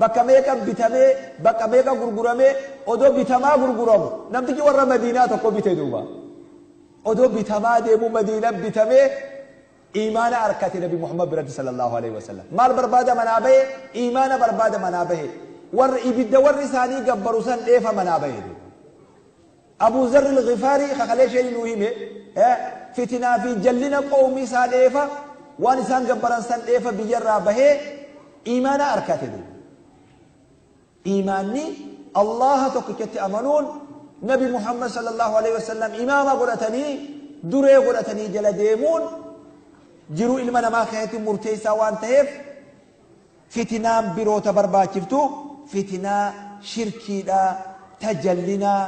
bakka meeqa bitamee bakka meeqa gurguramee odoo bitamaa gurguramu namtichi warra madiinaa tokko bite duuba. Odoo bitamaa deemu madiina bitamee iimaana arkate nabi Muhammad biratti sallallahu alaihi wasallam. Maal barbaada manaa bahe? Iimaana barbaada manaa bahe. Warri ibidda warri isaanii gabbaru san dheefa manaa bahe duuba. Abuu Zarri Al-Ghifaarii ka kalee sheeyni nuu hime fitinaa fi jallina qowmii isaa dheefa waan isaan gabbaran san dheefa biyyarraa bahee iimaana arkate duuba. Iimaanni Allaaha tokkichatti amanuun Nabi Muhammad sallallahu alaihi wasallam imaama godhatanii duree godhatanii jala deemuun jiruu ilma namaa keessatti murteessaa waan ta'eef Fitinaan biroo ta barbaachiftu fitinaa shirkiidha, ta jallinaa,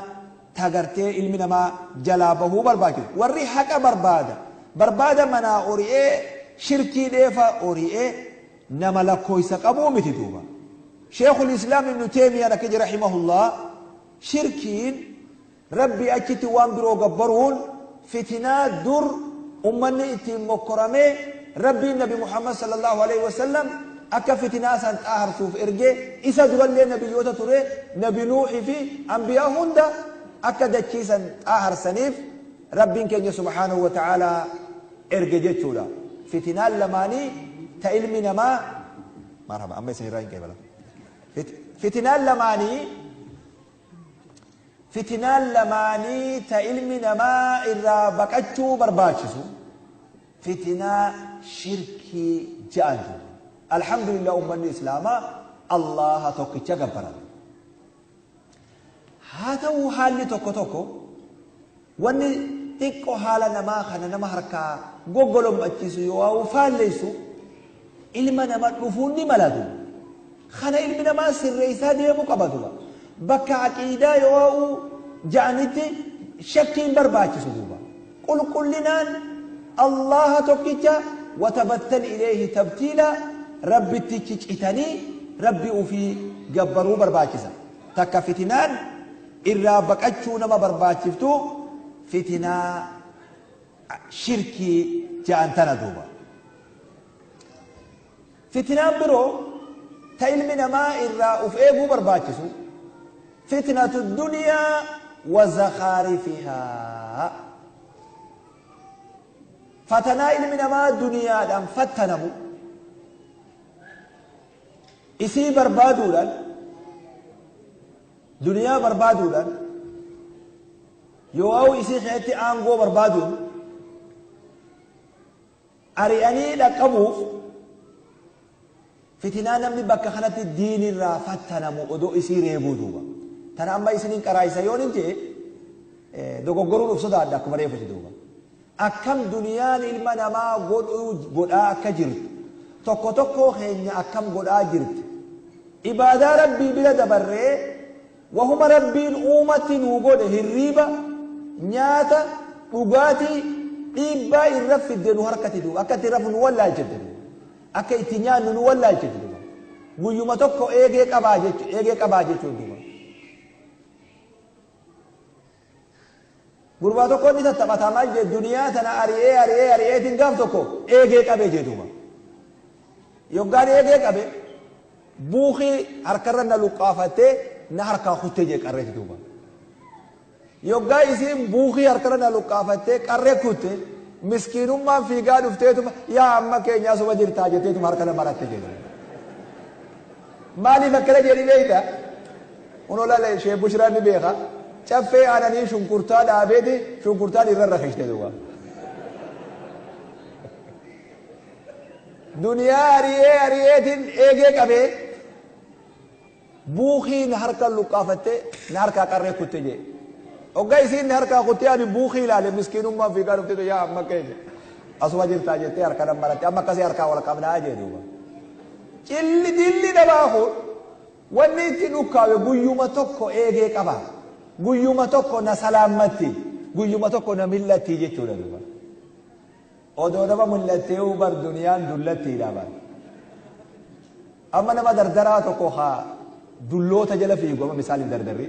ta gartee ilmi namaa jalaa bahuu barbaachisu. Warri haqa barbaada, barbaada manaa ori'ee shirkii dheefa ori'e nama lakkooysa qabuu miti duuba. Sheekhul Islaam Ibnu Teeymiyaan akka jedhe rahimahullah, shirkiin Rabbii achitti waan biroo gabbaruun fitinaa dur ummanni ittiin mokkorame Rabbiin nabi Muhammad sallallaahu aleyhi wa sallam akka fitinaa san xaaharsuuf erge isa durallee nabiyyoota ture nabi Nuuhi fi anbiyaa hunda akka dachii san xaaharsaniif Rabbiin keenya subhaanahu wa ta'aalaa erge jechuudha. Fitinaan lamaanii ta ilmi namaa marhaba amma isin irraa hin qeebala. Fitinaan lamaanii Fitinaan lamaanii ta ilmi namaa irraa baqachuu barbaachisu fitinaa shirkii ja'an tuni. Alhamdulillah ummanni islaamaa Allaaha tokkicha gabbaran. Haa ta'uu haalli tokko tokko wanni xiqqo haala namaa kana nama harkaa goggolom'achiisu yooauu faalleysu ilma nama dhufuun ni mala duuba. Kana ilmi namaa sirreeysaa deemu qaba duuba. Bakka aqiidaa yooauu ja'anitti shakkiin barbaachisu duuba. Qulqullinaan Allaaha tokkicha watabattal ileeyhi tabtiilaa Rabbittichi citanii Rabbi ufii gabbaruu barbaachisa. Takka fitinaan irraa baqachuu nama barbaachiftu fitinaa shirkii ja'an tana duuba. Fitinaan biroo ta ilmi namaa irraa uf eeguu barbaachisu fitnatu duniyaa wa zakhaarifihaa. Fatanaa ilmi namaa duniyaadhaan fattanamu isii barbaaduudhaan, duniyaa barbaaduudhaan, yoo isii keessatti aangoo barbaaduun ari'anii dhaqqabuuf fitinaa namni bakka kanatti diinirraa fattanamu odoo isii reebuu duuba. Tana amma isiniin qaraayisa yoon hin jee dogoggoruun uf sodaadha akkuma reefuti duuba. Akkam duniyaan ilma namaa godhaa akka jirtu, tokko tokkoo keenya akkam godhaa jirti. Ibaadaa Rabbii bira dabarree wahuma Rabbiin uumatti nuu godhe hirriiba, nyaata, dhugaatii dhiibbaa irra fidde nu harkatti duuba. Akka itti rafu nu wallaalchifte duuba. Akka itti nyaannu nu wallaalchifte duuba. Guyyuma tokko eegee qabaa jechuudha, eegee qabaa jechuudha duuba. Gurbaa tokko inni tattaphataa maal jee duniyaa tana ari'ee ari'ee ari'eetiin gaaf tokko eegee qabee jee duuba. Yoggaan eegee qabe buukii harkarra na luqqaafattee na harkaa kuttee jee qarreeti duuba. Yoggaa isiin buukii harkarra na luqqaafattee qarree kutte miskiinummaan fiigaa dhufteetuma yaa amma keenyaa suma jirtaa jetteetuma harka na maratte jee duuba. Maaliif akkana jedhi beekta? Kunoo laala ishee Bushraan ni beeka. Caffee aananii shunkurtaa dhaabeeti shunkurtaan irra rafishte duuba. Duniyaa ari'ee ari'eetiin eegee qabee buukii na harka luqqaafattee na harkaa qarree kutte jee. Hoggaa isiin na harkaa kuttee ani buukii ilaale miskiinummaan fiigaa dhufteetu yaa amma keenya asuma jirtaa jettee harka na maratte amma akkasii harkaa wal qabnaa jee duuba. Cilli dilli namaa kun wanni itti dhukkaawe guyyuma tokko eegee qaba. Guyyuma tokko na salaammatti. Guyyuma tokko na mil'atti jechuudha duuba. Odoo nama mul'attee bar duniyaan dullattiidha bar. Amma nama dardaraa tokko haa dulloota jala fiigu amma misaaliif dardarri.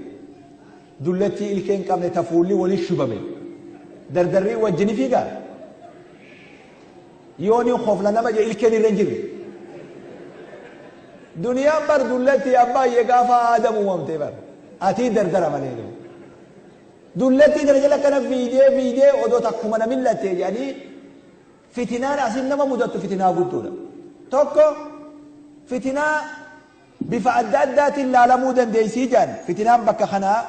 Dullattii ilkee hin qabne ta fuulli waliin shubame. Dardarri wajjin fiigaa. Yooni kofla nama je ilkeen irra hin jirre. Duniyaan bar dullattii abbaayyee gaafa Aadam uumamte bar. Atii dardara malee. Dullattii tana jala akkana fiigee fiigee odoo takkuma na mil'atte jedhanii fitinaan asin nama mudattu fitinaa guddoodha. Tokko fitinaa bifa adda addaatiin laalamuu dandeessii jedhan fitinaan bakka kanaa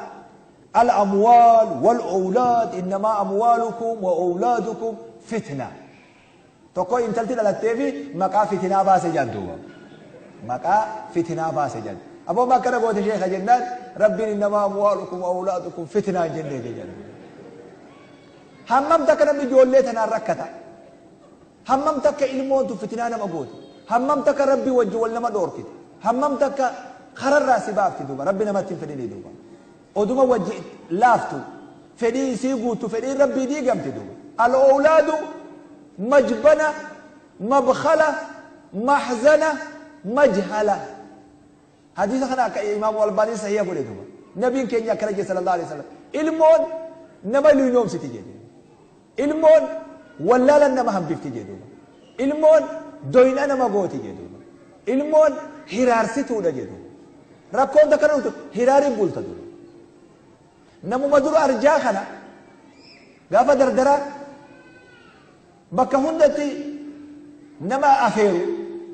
al-amwaal wal-awlaad innamaa amwaalukum wa awlaadukum fitna. Tokko intalti dhalattee fi maqaa fitinaa baase jedhan duuba. Maqaa fitinaa baase jedhan. Aboo akkana goote sheekha jennaan Rabbiin innamaa amwaalukum wa awlaadukum fitnaa hin jennee jedhan. Hammam takka namni ijoollee tanaan rakkata. Hammam takka ilmoon tun fitinaa nama goote. Hammam takka Rabbii wajji wal nama dhoorkite. Hammam takka kararraa si baafti duuba. Rabbi namatti hin fedhini duuba. Oduma wajji laaftu fedhii isii guutu fedhiin Rabbii diigamti duuba. Al-awlaadu majbana, mabkhala, mahzana, majhala. Hadiisa kana akka Imaamu Albaaniin sahiha godhe duuba. Nabiin keenya akkana jedhe sallallahu alaihi wasallam. Ilmoon nama luynoomsiti jedhe. Ilmoon wallaalan nama hambifti jedhe duuba. Ilmoon doyna nama gooti jedhe duuba. Ilmoon hiraarsituudha jedhe duuba. Rakkoon takka dhuftu hiraariin bulta duuba. Namuma dura arjaa kana gaafa dardaraa bakka hundatti nama afeeru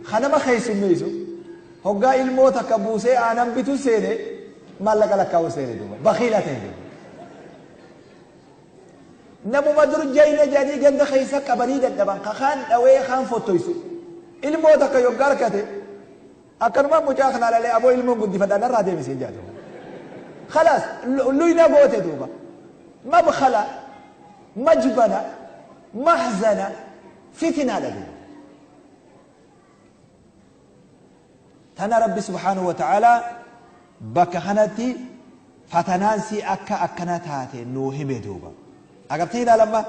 ka nama keessummeessu hoggaa ilmoo takka buusee aanan bitu seene maallaqa lakkaa'u seene duuba bakiila ta'e duuba. Namuma dur jayna jedhanii ganda keessa qabanii dadhaban ka kaan dhawee kaan fottoysu ilmoo takka yoggaa harkate akkanuma mucaa kana lalee aboo ilmoon guddifadhaa narraa deebisee jaatu. Khalaas luyna goote duuba. Mabkhala, majbana, mahzana, fitinaadha duuba. Tana Rabbi subhaanahu wa ta'aalaa bakka kanatti fatanaan si akka akkana taate nuu hime duuba. Agartee ilaalamma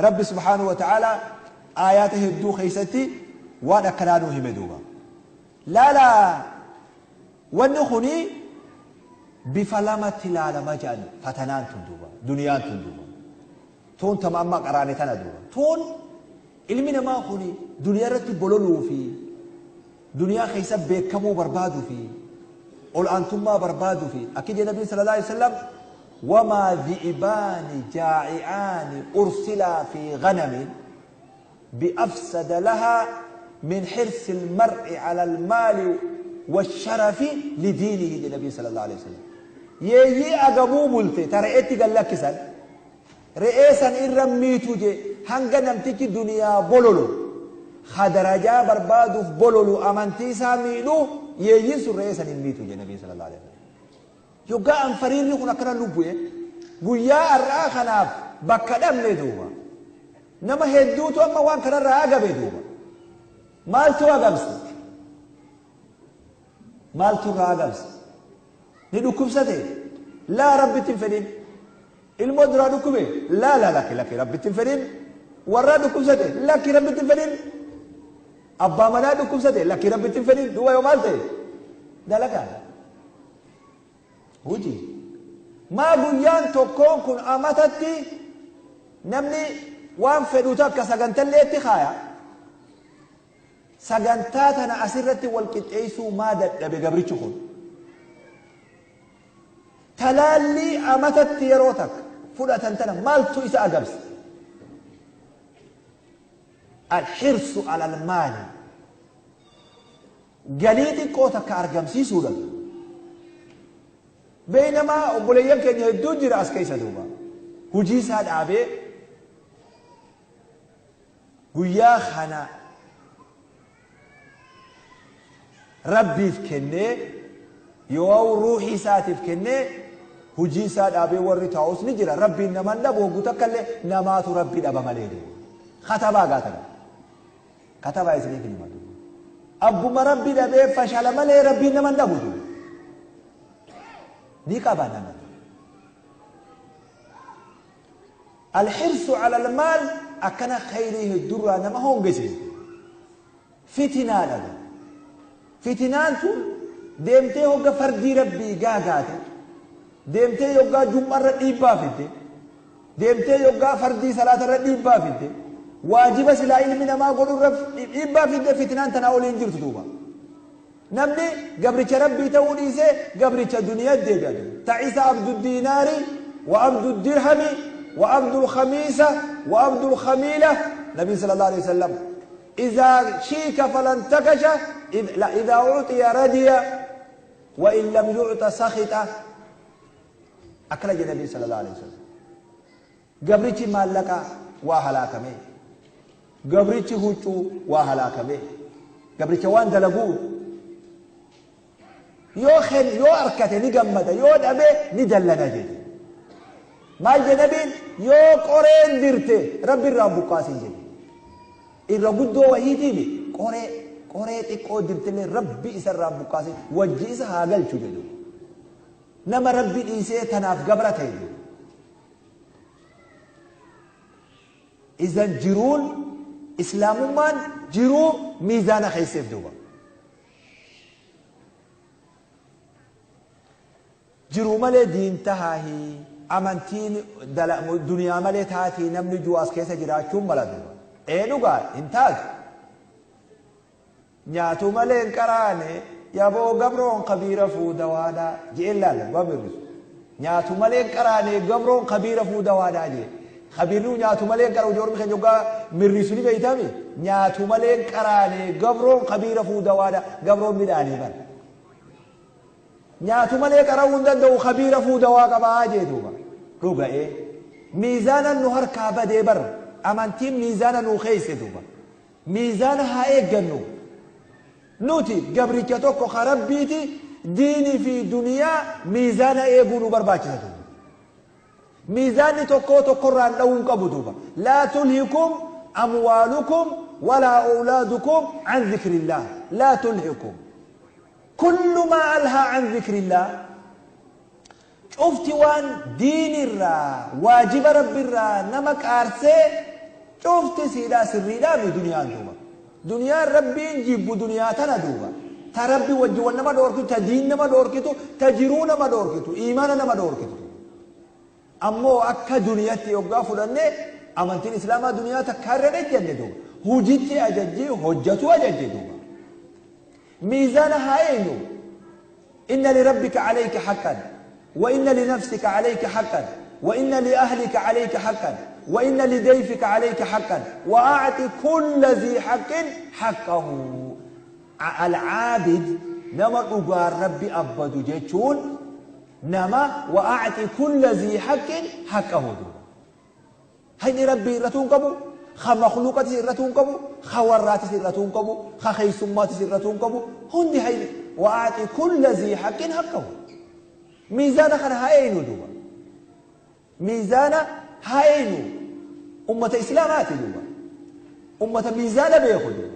Rabbi subhaanahu wa ta'aalaa aayaata hedduu keessatti waan akkanaa nuu hime duuba. Laala wanni kuni bifa lamatti ilaalama jedhan fatanaan tun duuba duniyaan tun duuba. Tuun tama amma qaraane tana duuba. Tuun ilmi namaa kuni duniyaa irratti bololuu fi duniyaa keessa beekamuu barbaaduu fi ol aantummaa barbaaduu fi akki jedhe nabiin sallallahu alaihi wasallam wamaa dhi'ibaani jaa'i'aani ursilaa fi ghanamin. Bi'afsada lahaa min hirsi al-mar'i ala al-maali wash-sharafi lidiinihi jedhe Nabiin sallallahu aleyhi wa sallam. Yeeyyii agabuu bulte ta re'etti gad lakkisan, re'ee san irra hin miitu je hanga namtichi duniyaa bololu, ka darajaa barbaaduuf bololu amantii isaa miidhu, yeeyyiin sun re'ee san hin miitu je Nabiin sallallahu aleyhi wa sallam. Yoggaa anfariirri kun akkana nu bu'e, guyyaa ar'aa kanaaf bakka dhabne duuba. Nama hedduutu amma waan kanarraa agabe duuba. Maaltu agabse? Maaltu irraa agabse? Ni dhukkubsate? Laa, Rabbitti hin fedhin. Ilmoo duraa dhukkube? Laa laa, lakki lakki, Rabbitti hin fedhin. Warraa dhukkubsate? Lakki, Rabbitti hin fedhin. Abbaa manaa dhukkubsate? Lakki, Rabbitti hin fedhin. Duuba yoo maal ta'e? Dalagaa. Hojii. Maa guyyaan tokkoon kun amatatti namni waan fedhu takka sagantalleetti kaaya. Sagantaa tana asirratti wal qixxeessuu maa dadhabe gabrichi kun? Talaallii amatatti yeroo takka fudhatan tana maaltu isa agabse? Al-hirsu alal maali. Galii xiqqoo takka argamsiisuudha. Beeynamaa obboleeyyan keenya hedduu jira as keessa duuba. Hujii isaa dhaabee guyyaa kana Rabbiif kennee yoo ruuhii isaatiif kennee hujii isaa dhaabee warri taa'us ni jira. Rabbiin naman dhabu hoggu takka illee, namaatu Rabbi dhaba malee duuba. Katabaa gaatana. Katabaa isiniif hin himatu. Abbuma Rabbi dhabee fashala malee Rabbiin nama hin dhabu. Ni qaba nama. Alhirsu ala almaal akkana khayrii heddurraa nama hongesiisa. Fitinaadha. Fitinaan tun deemtee hogga fardii Rabbii gaagaate, deemtee yoggaa jum'arra dhiibbaa fidde, deemtee yoggaa fardii salaatarra dhiibbaa fidde, waajiba silaa ilmi namaa godhurra dhiibbaa fidde, fitnaan tanaa olii hin jirtu duuba. Namni gabricha Rabbii ta'uu dhiisee gabricha duniyaa deebi'a duuba. Ta'isa abdu diinaari wa abdu dirhami wa abdu khamiisa wa abdu khamiila. Nabiin sallallahu alaihi wasallam idhaa shiika falan takasha, la idhaa u'tiya radiya wa in lam yu'ta sakhita, akkana jedhe Nabiin sallallahu alaihi wasallam. Gabrichi maallaqaa waa halaakame. Gabrichi huccuu waa halaakame. Gabricha waan dalaguu yoo ken yoo arkate ni gammada, yoo dhabe ni dallana jedhe. Maal jedhe Nabiin? Yoo qoreen dirte Rabbi irraa buqqaasin jedhe. Irra guddoo wahiitiimi qoree qoree xiqqoo dirtillee Rabbi isa irraa buqqaasin, wajji isa haa galchu jedhu. Nama Rabbi dhiisee tanaaf gabra ta'e jedhu. Izan jiruun Islaamummaan jiruu miizaana keesseef duuba. Jiruu malee diin tahaahi amantiin duniyaa malee taatii namni jiru as keessa jiraachuun mala duuba. Ee, dhugaa hin taatu. Nyaatu malee hin qaraane yaboo gabroon kabiira fuudawaadha je'een laala waan mirrisu. Nyaatu malee hin qaraane gabroon kabiira fuudawaadha jee. Kabiirri nyaatu malee hin qara'u ormi keenya hoggaa mirrisu ni beeytami. Nyaatu malee hin qaraane gabroon kabiira fuudawaadha, gabroon midhaanii bara. Nyaatu malee qara'uu hin danda'u, kabiira fuudawaa qabaa jee duuba. Dhuga'ee. Miizaanan nu harkaa badee bar, amantiin miizaana nuu keesse duuba. Miizaana haa eeggannu. Nuti gabricha tokko ka Rabbiiti, diinii fi duniyaa miizaana eeguu nu barbaachisa duuba. Miizaanni tokkoo tokkorraan dha'uu hin qabu duuba. Laa tulhikum amwaalukum walaa awlaadukum an zikrillah. Laa tulhikum. Kullu maa alhaa an zikrillah. Cufti waan diinirraa, waajiba Rabbirraa nama qaarsee cufti siidhaa sirriidhaami duniyaan duuba. Duniyaan Rabbiin jibbu duniyaa tana duuba. Ta Rabbi wajji wal nama dhoorkitu, ta diin nama dhoorkitu, ta jiruu nama dhoorkitu, iimaana nama dhoorkitu. Ammoo akka duniyatti yoggaa fudhanne, amantiin Islaamaa duniyaa takkaa irra hin ejjanne duuba. Hujitti ajajji, hojjatu ajajji duuba. Miizaana haa eeynu. Inna lirabbika alayka haqqan wa inna linafsika alayka haqqan wa inna liahlika alayka haqqan وإن لضيفك عليك حقا وأعط كل ذي حق حقه. العابد nama dhugaan Rabbi abbadu jechuun nama وأعط كل ذي حق حقه duuba. Hayni Rabbi irratuu hin qabu, ka makhluuqatis irratuu hin qabu, ka warraatis irratuu hin qabu, ka keeysummaatis irratuu hin qabu, hundi hayni وأعط كل ذي حق حقه. Miizaana kana haa eeynu duuba. Miizaana haa eeynu. Ummata Islaamaati duuba. Ummata miizaana beeku duuba.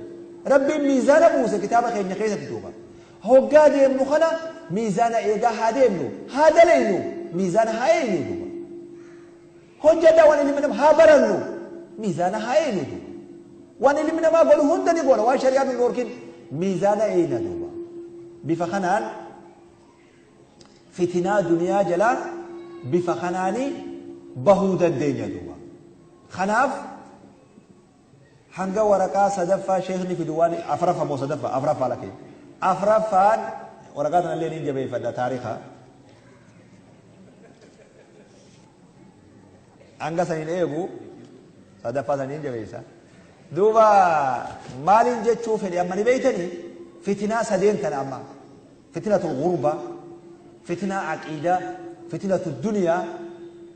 Rabbiin miizaana buuse kitaaba keenya keessatti duuba. Hoggaa deemnu kana miizaana eegaa haa deemnu, haa dalaynu, miizaana haa eeynu duuba. Hojjadhaa waan ilmi namaa haa barannu, miizaana haa eeynu duuba. Waan ilmi namaa godhu hunda ni goona, waan shari'aan nu dhorkin miizaana eeyna duuba. Bifa kanaan fitinaa duniyaa jalaa bifa kanaanii bahuu dandeenya duuba. Kanaaf hanga waraqaa sadaffaa sheekni fidu waan afraffaa moo sadaffaa afraffaa lakkee afraffaan waraqaa tanallee niin jabeeffadha taarikaa. Hanga san hin eegu sadaffaa san niin jabeessa. Duuba maaliin jechuu fedhe amma ni beeytanii fitinaa sadeen tana amma fitinatul gurba, fitinaa aqiidaa, fitinatu duniyaa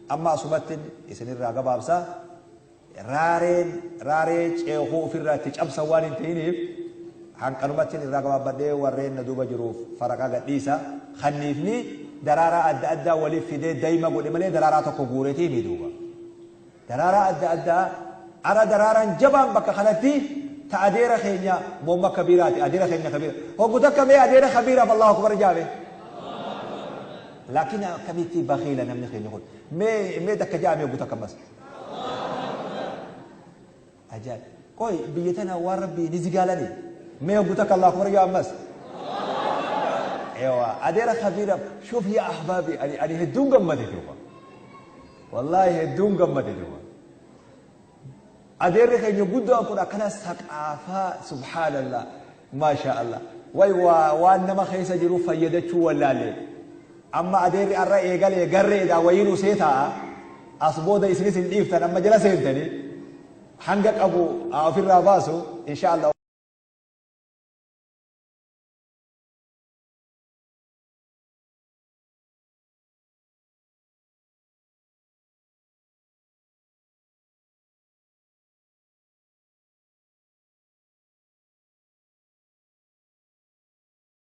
amma asumatti isinirraa gabaabsa. Raareen raaree ceekuu ofirraa itti cabsan waan hin ta'iniif hanqanumatti irraa gabaabbadhee warreen na duuba jiruuf faraqaa gadhiisa. Kanniifni daraaraa adda addaa waliif fidee dayma godhe malee daraaraa tokko guureetii mi duuba. Daraaraa adda addaa ara daraaraan jabaan bakka kanatti ta adeera keenya moomma kabiiraati adeera keenya kabiira. Hoggu takka mee adeera kabiiraaf Allahu akbar jaabe. Laakiin akkamitti bakiila namni keenya kun. Mee mee takka jaame hoggu takka ammas. Ajaa'ib. Qoy biyya tana waan Rabbii ni zigaalani. Mee hoggu takka Allahu akbar jaa ammas. Ewa adeera kabiiraaf shuf yaa ahbaabi ani ani hedduun gammade duuba. Wallaahi hedduun gammade duuba. Adeerri keenya guddaan kun akkana saqaafaa subhaanallah maasha Allah. Way waa waan nama keessa jiru fayyadachuu wallaalle. Amma adeerri arra eegalee garreedha wayiin usee taa'a. As booda isinis hin dhiiftan amma jala seentanii hanga qabu ofirraa baasu insha Allah.